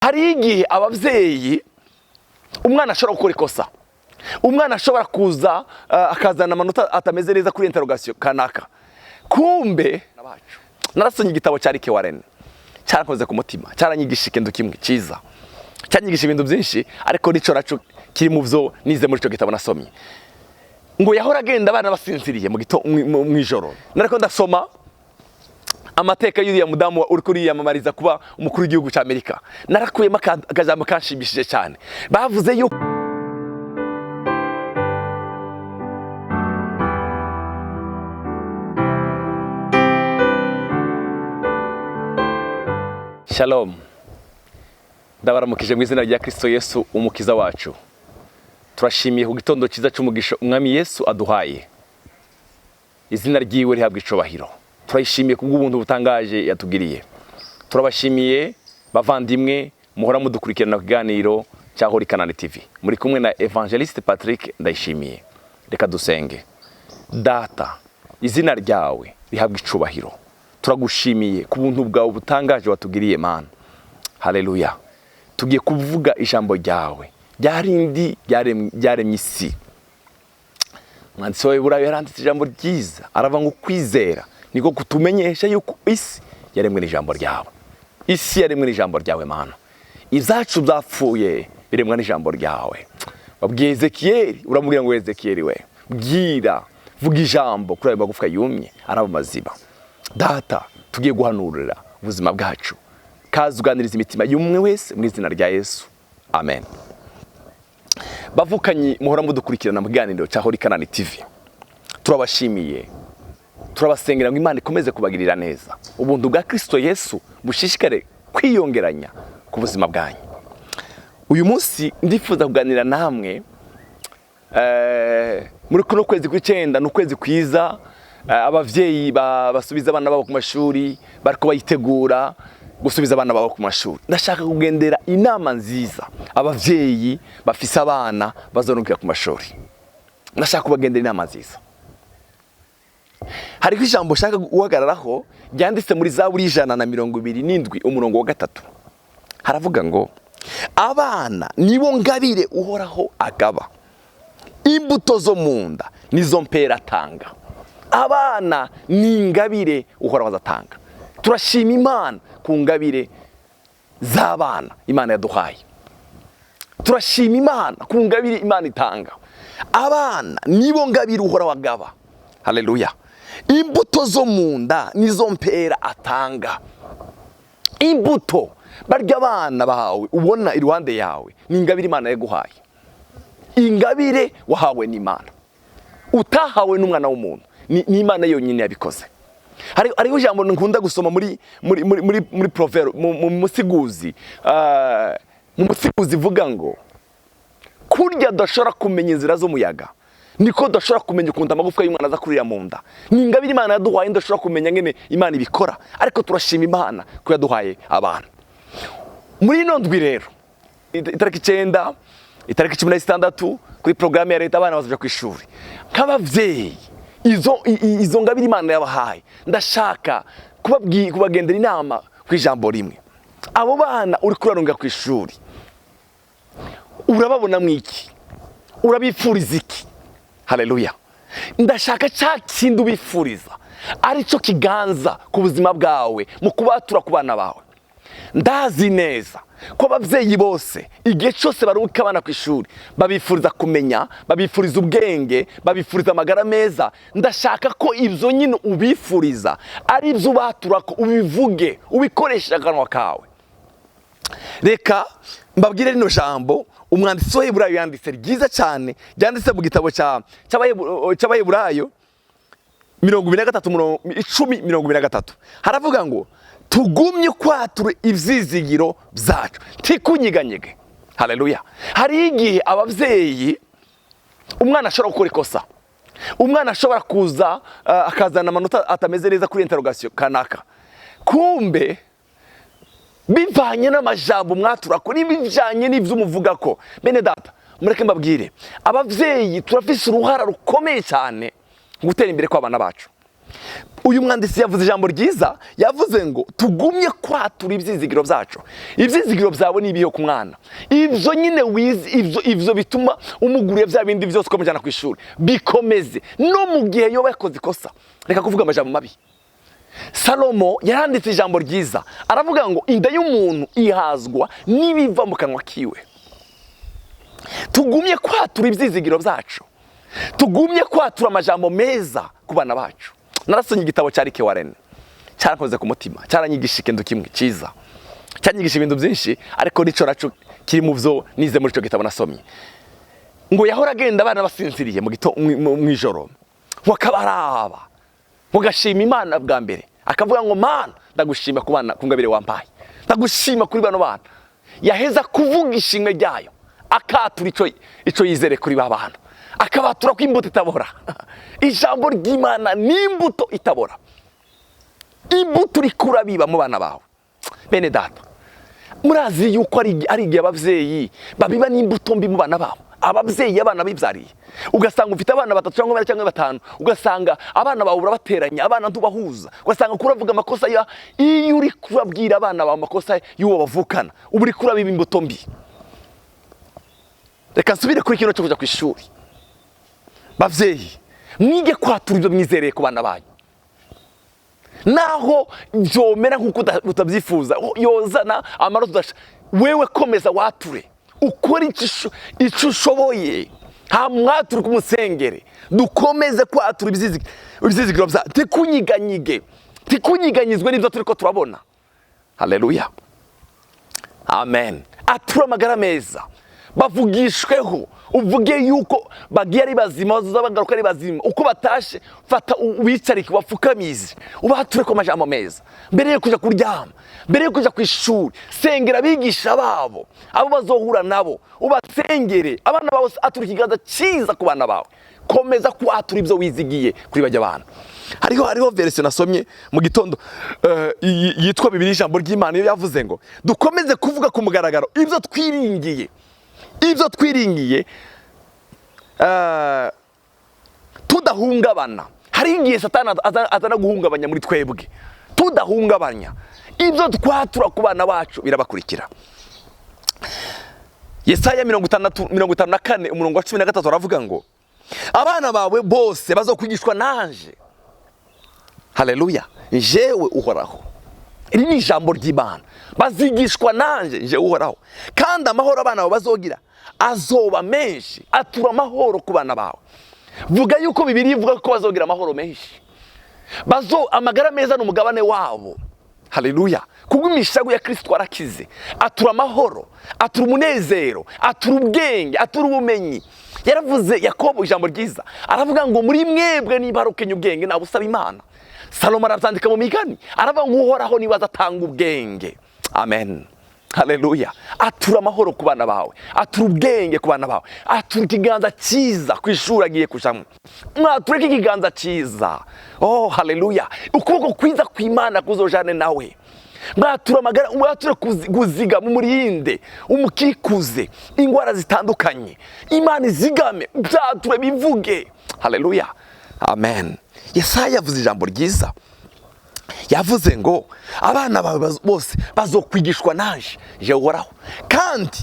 Hari igihe ababyeyi, umwana ashobora gukora ikosa, umwana ashobora kuza akazana amanota atameze neza kuri interrogation kanaka. Kumbe narasomye igitabo cya Rick Warren, cyarankoze ku mutima, cyaranyigisha ikintu kimwe cyiza, cyanyigisha ibintu byinshi, ariko nico naco kiri mu byo nize muri icyo gitabo nasomye. Ngo yahora agenda abana basinziriye mu ijoro. Nariko ndasoma amateka y'uriya mudamu uri kuriyamamariza kuba umukuru w'igihugu cya Amerika, narakuyemo akajambo kanshimishije cyane. Bavuze yuko Shalom, ndabaramukije mu izina rya Kristo Yesu umukiza wacu. Turashimiye ku gitondo cyiza cy'umugisha umwami Yesu aduhaye. Izina ryiwe rihabwa icubahiro. Turayishimiye kubw'ubuntu butangaje yatugiriye. Turabashimiye bavandimwe muhora mudukurikirana ku kiganiro cya Holy Canaan TV. Muri kumwe na Evangeliste Patrick Ndayishimiye. Reka dusenge. Data, izina ryawe rihabwa icubahiro. Turagushimiye ku buntu bwawe butangaje watugiriye, Mana. Haleluya. Tugiye kuvuga ijambo ryawe ryarindi ryaremye isi. Umwanditsi w'Abaheburayo yaranditse ijambo ryiza, aravuga ngo kwizera niko kutumenyesha yuko isi yaremwe n'ijambo ryawe. Isi yaremwe n'ijambo ryawe, Mana. Ibyacu byapfuye biremwa n'ijambo ryawe. Wabwiye Ezekiyeli, uramubwira ngo: "Ezekiyeli we, bwira, vuga ijambo kuri ayo magufwa yumye araba maziba." Data, tugiye guhanurira ubuzima bwacu, kaza uganiriza imitima y'umwe wese mu izina rya Yesu, amen. Bavukanyi muhora mudukurikirana mu kiganiro cya Holy Canaan TV, turabashimiye, turabasengera ngo Imana ikomeze kubagirira neza, ubuntu bwa Kristo Yesu bushishikare kwiyongeranya ku buzima bwanyu. Uyu munsi ndifuza kuganira namwe muri kuno kwezi kw'icyenda. Ni ukwezi kwiza, abavyeyi basubiza abana babo ku mashuri, bariko bayitegura gusubiza abana babo ku mashuri. Ndashaka kugendera inama nziza abavyeyi bafise abana bazorungika ku mashuri. Ndashaka kubagendera inama nziza. Hariho ijambo ushaka guhagararaho ryanditse muri Zaburi 127, umurongo wa 3. Haravuga ngo: "Abana nibo ngabire Uhoraho agaba, imbuto zo mu nda nizo mpera atanga." Abana ni ingabire Uhoraho azatanga. Turashima Imana ku ngabire z'abana Imana yaduhaye. Turashima Imana ku ngabire Imana itanga. Abana nibo ngabire Uhoraho agaba. Haleluya. Imbuto zo mu nda nizo mpera atanga. Imbuto barya abana bawe ubona iruhande yawe ni ingabire Imana yaguhaye, ingabire wahawe n'Imana, utahawe n'umwana w'umuntu. Ni Imana yonyine yabikoze. Hariho ijambo nkunda gusoma muri Proverbe, mu Musiguzi, mu Musiguzi ivuga ngo: "Kurya udashobora kumenya inzira z'umuyaga, niko udashobora kumenya ukuntu amagufwa y'umwana aza kurira mu nda." Ni ingabire Imana yaduhaye, ndashobora kumenya ngene Imana ibikora, ariko turashima Imana ko yaduhaye abana. Muri ino ndwi rero, itariki 9, itariki 16, kuri porogaramu ya leta abana bazaja ku ishuri. Nk'abavyeyi, izo ngabire Imana yabahaye, ndashaka kubagendera inama ku ijambo rimwe. Abo bana uri kurarunga ku ishuri, urababona mwiki? Urabifuriza iki? Haleluya. Ndashaka cya kindi ubifuriza aricyo kiganza ku buzima bwawe mu kubatura ku bana bawe. Ndazi neza ko ababyeyi bose, igihe cyose baruhuka abana ku ishuri, babifuriza kumenya, babifuriza ubwenge, babifuriza amagara meza. Ndashaka ko ibyo nyine ubifuriza ari ibyo ubatura, ko ubivuge, ubikoreshe akanwa kawe. Reka mbabwire rino jambo umwanditsi w'Abaheburayo yanditse, ryiza cyane, ryanditse mu gitabo cy'Abaheburayo 23, 10, 23. Haravuga ngo: "Tugumye kwatura ibyizigiro byacu ntikunyeganyege." Haleluya. Hari igihe ababyeyi, umwana ashobora gukora ikosa, umwana ashobora kuza akazana amanota atameze neza kuri interrogation kanaka. Kumbe bivanye n'amajambo mwatura ko, n'ibijyanye n'ibyo umuvuga ko. Bene data, mureke mbabwire, ababyeyi turafise uruhara rukomeye cyane mu gutera imbere kw'abana bacu. Uyu mwanditsi yavuze ijambo ryiza, yavuze ngo tugumye kwatura ibyizigiro byacu. Ibyizigiro byawe ni ibihe ku mwana? Ibyo nyine wize, ibyo bituma umuguriye bya bindi byose, ukamujyana ku ishuri, bikomeze no mu gihe yoba yakoze ikosa. Reka kuvuga amajambo mabi. Salomo yaranditse ijambo ryiza, aravuga ngo inda y'umuntu ihazwa n'ibiva mu kanwa kiwe. Tugumye kwatura ibyizigiro byacu, tugumye kwatura amajambo meza ku bana bacu. Narasomye igitabo cya Rick Warren, cyarankoze ku mutima, cyaranyigisha ikintu kimwe cyiza. Cyanyigisha ibintu byinshi, ariko nico naco kiri mu byo nize muri icyo gitabo nasomye. Ngo yahora agenda abana basinziriye mu ijoro, ngo akabaraba, ngo agashima Imana bwa mbere, akavuga ngo: "Mana, ndagushima ku bana, ku ngabire wampaye, ndagushima kuri bano bana." Yaheza kuvuga ishimwe ryayo, akatura ico yizere kuri ba bana, akabatura ko imbuto itabora. Ijambo ry'Imana ni imbuto itabora. Imbuto uri kurabiba mu bana bawe, bene data, murazi yuko ari igihe ababyeyi babiba n'imbuto mbi mu bana babo. Ababyeyi, abana bibyariye, ugasanga ufite abana batatu cyangwa bane cyangwa batanu, ugasanga abana bawe urabateranya, abana ntubahuza, ugasanga kuravuga amakosa ya iyo uri kurabwira abana bawe amakosa y'uwo bavukana, uba uri kurabiba imbuto mbi. Reka nsubire kuri kino cyo kujya ku ishuri. Babyeyi, mwige kwatura ibyo mwizereye ku bana banyu, naho byomera nk'uko utabyifuza, yozana amaraso udasha. Wewe komeza wature, ukore icyo ushoboye, nta mwature kumusengere. Dukomeze kwatura ibyizigiro bya, tikunyiganyige, tikunyiganyizwe n'ibyo turi ko turabona. Haleluya, amen. Ature amagara meza, bavugishweho, uvuge yuko bagiye ari bazima, bazoza bagaruka ari bazima. Uko batashe, fata ubicarike, ubapfukamize, ubature ko amajambo meza mbere yo kuja kuryama, mbere yo kuja ku ishuri. Sengera abigisha babo, abo bazohura nabo, ubasengere abana bawe. Atura ikiganza cyiza ku bana bawe, komeza kwatura ibyo wizigiye kuri bajya bana. Hariho version nasomye mu gitondo yitwa Bibiliya Ijambo ry'Imana. Iyo yavuze ngo dukomeze kuvuga ku mugaragaro ibyo twiringiye, ibyo twiringiye tudahungabana. Hari igihe Satani azana guhungabanya muri twebwe. Tudahungabanya, ibyo twatura ku bana bacu birabakurikira. Yesaya 60, 54, umurongo wa 13 aravuga ngo abana bawe bose bazokwigishwa nanje. Haleluya, jewe Uhoraho. Iri ni ijambo ry'Imana. Bazigishwa nanje, jewe Uhoraho, kandi amahoro abana bawe bazogira azoba menshi. Atura amahoro ku bana bawe. Vuga yuko Bibiliya ivuga ko bazogira amahoro menshi, bazo amagara meza ni umugabane wabo. Haleluya! Kubw'imishago ya Kristo twarakize. Atura amahoro, atura umunezero, atura ubwenge, atura ubumenyi. Yaravuze Yakobo ijambo ryiza, aravuga ngo muri mwebwe niba hari ukenya ubwenge, nabusaba Imana. Salomo arabyandika mu Migani, aravuga ngo Uhoraho niba atanga ubwenge. Amen, haleluya. Atura amahoro ku bana bawe, atura ubwenge ku bana bawe, atura ikiganza cyiza ku ishuri agiye kujamo. Mwatureke ikiganza cyiza. Oh, haleluya! Ukuboko kwiza kw'Imana kuzojane nawe. Mwatura amagara, mwature kuziga, mumurinde, umukikuze indwara zitandukanye. Imana izigame, byature, bivuge. Haleluya, amen. Yesaya yavuze ijambo ryiza, yavuze ngo abana bawe bose bazokwigishwa nanje, je Uhoraho, kandi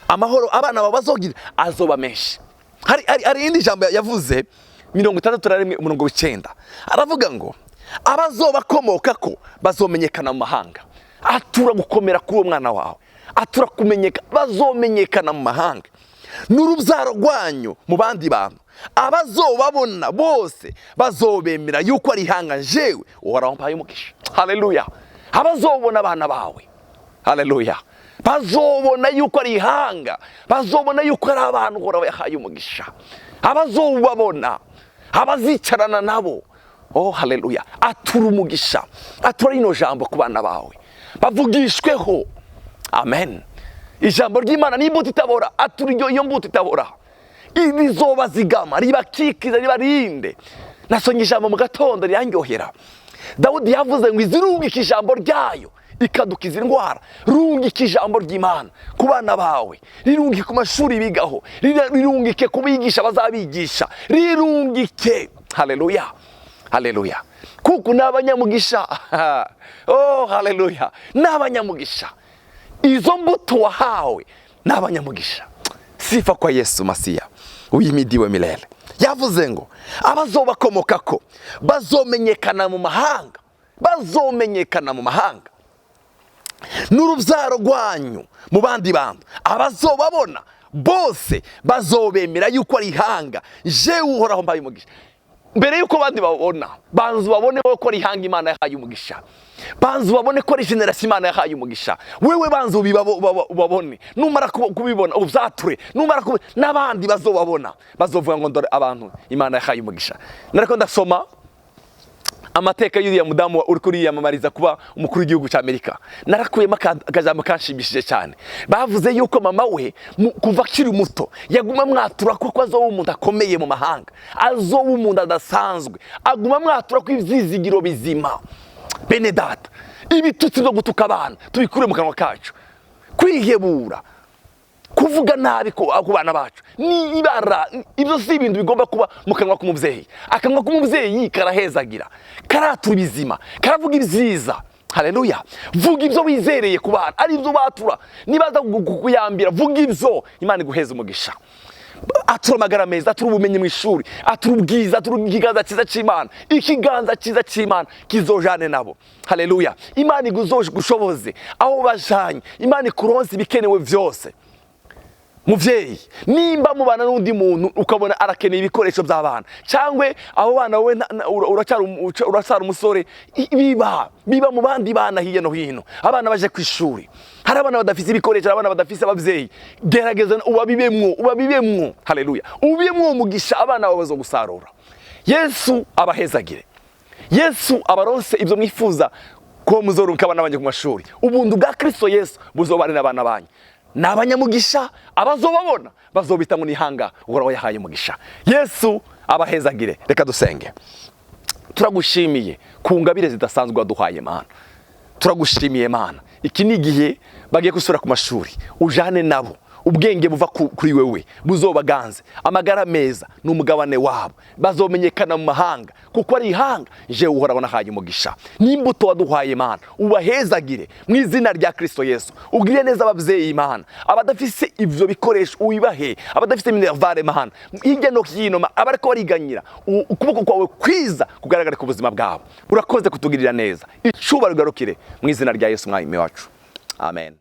amahoro abana bawe bazogira azoba menshi. Hari irindi jambo yavuze, 61, umurongo w'9, aravuga ngo abazobakomoka ko bazomenyekana mu mahanga. Atura gukomera kuri uwo mwana wawe, atura kumenyeka, bazomenyekana mu mahanga n'urubyaro rwanyu mu bandi bantu. Abazobabona bose bazobemera yuko ari ihanga jewe Uhoraho mpaye umugisha. Haleluya! Abazobona abana bawe, haleluya, bazobona yuko ari ihanga, bazobona yuko ari abantu Uhoraho yahaye umugisha. Abazobabona, abazicarana nabo, oh haleluya! Atura umugisha, atura rino jambo ku bana bawe, bavugishweho. Amen. Ijambo ry'Imana ni imbuto itabora. Atura iyo mbuto itabora, rizobazigama, ribakikiza, ribarinde. Nasomye ijambo mu gatondo rirandyohera. Dawudi yavuze ngo izirungika ijambo ryayo ikadukiza indwara. Rungika ijambo ry'Imana ku bana bawe, rirungike ku mashuri bigaho, rirungike ku bigisha bazabigisha, rirungike. Haleluya, haleluya. Kuko ni abanyamugisha. Oh, haleluya! Ni abanyamugisha. Izo mbuto wahawe ni abanyamugisha. Sifa kwa Yesu Masiya, uhimidiwe milele. Yavuze ngo abazobakomokako bazomenyekana mu mahanga, bazomenyekana mu mahanga, n'urubyaro rwanyu mu bandi bantu. Abazobabona bose bazobemera yuko ari ihanga jewe Uhoraho mbaye umugisha. Mbere yuko abandi babona, banza ubabone wowe ko ari ihanga Imana yahaye umugisha. Banza ubabone ko ari génération Imana yahaye umugisha. Wewe banza ubabone. Numara kubibona, ubyature. Numara n'abandi bazobabona, bazovuga ngo: "Dore abantu Imana yahaye umugisha." Nariko ndasoma amateka y'uriya mudamu uri kuriyamamariza kuba umukuru w'igihugu cya Amerika. Narakuyemo akajambo kanshimishije cyane. Bavuze yuko mama we kuva akiri muto yaguma amwatura ko azoba umuntu akomeye mu mahanga, azoba umuntu adasanzwe. Aguma amwatura ko ibyizigiro bizima. Bene data, ibitutsi byo gutuka abana tubikure mu kanwa kacu. Kwihebura, kuvuga nabi ku bana bacu ni ibara. Ibyo si ibintu bigomba kuba mu kanwa k'umubyeyi. Akanwa k'umubyeyi karahezagira, karatura ibizima, karavuga ibyiza. Haleluya! Vuga ibyo wizereye ku bana, ari ibyo batura. Nibaza kuyambira, vuga ibyo Imana iguheza umugisha. Atura amagara meza, atura ubumenyi mu ishuri, atura ubwiza, atura ikiganza cyiza cy'Imana. Ikiganza cyiza cy'Imana kizojane nabo. Haleluya! Imana igushoboze aho bajanye, Imana ikuronse ibikenewe byose. Muvyeyi, nimba mubana n'undi muntu, ukabona arakeneye ibikoresho by'abana, cyangwa abo bana wowe uracyari umusore, biba mu bandi bana hirya no hino. Abana baje ku ishuri, hari abana badafise ibikoresho, hari abana badafise abavyeyi. Gerageza ubabibemwo, ubabibemwo. Haleluya! Ubibemwo umugisha, abana bawe bazogusarura. Yesu abahezagire, Yesu abaronse ibyo mwifuza ko muzorunka abana banyu ku mashuri. Ubuntu bwa Kristo Yesu buzobane n'abana banyu. Ni abanyamugisha. Abazobabona bazobita ngo nihanga Uhoraho yahaye umugisha. Yesu abahezagire. Reka dusenge. Turagushimiye ku ngabire zidasanzwe waduhaye, Mana. Turagushimiye, Mana. Iki ni igihe bagiye gusubira ku mashuri. Ujane nabo. Ubwenge buva kuri wewe buzobaganze. Amagara meza ni umugabane wabo. Bazomenyekana mu mahanga kuko ari ihanga jewe Uhoraho nahaye umugisha. N'imbuto waduhaye, Mana, ubahezagire mu izina rya Kristo Yesu. Ugirire neza ababyeyi, Mana. Abadafise ivyo bikoresho ubibahe, abadafise minerval, Mana, hirya no hino, abariko bariganyira, ukuboko kwawe kwiza kugaragara ku buzima bwabo. Urakoze kutugirira neza. Icubahiro ugarukire mu izina rya Yesu Mwami wacu. Amen.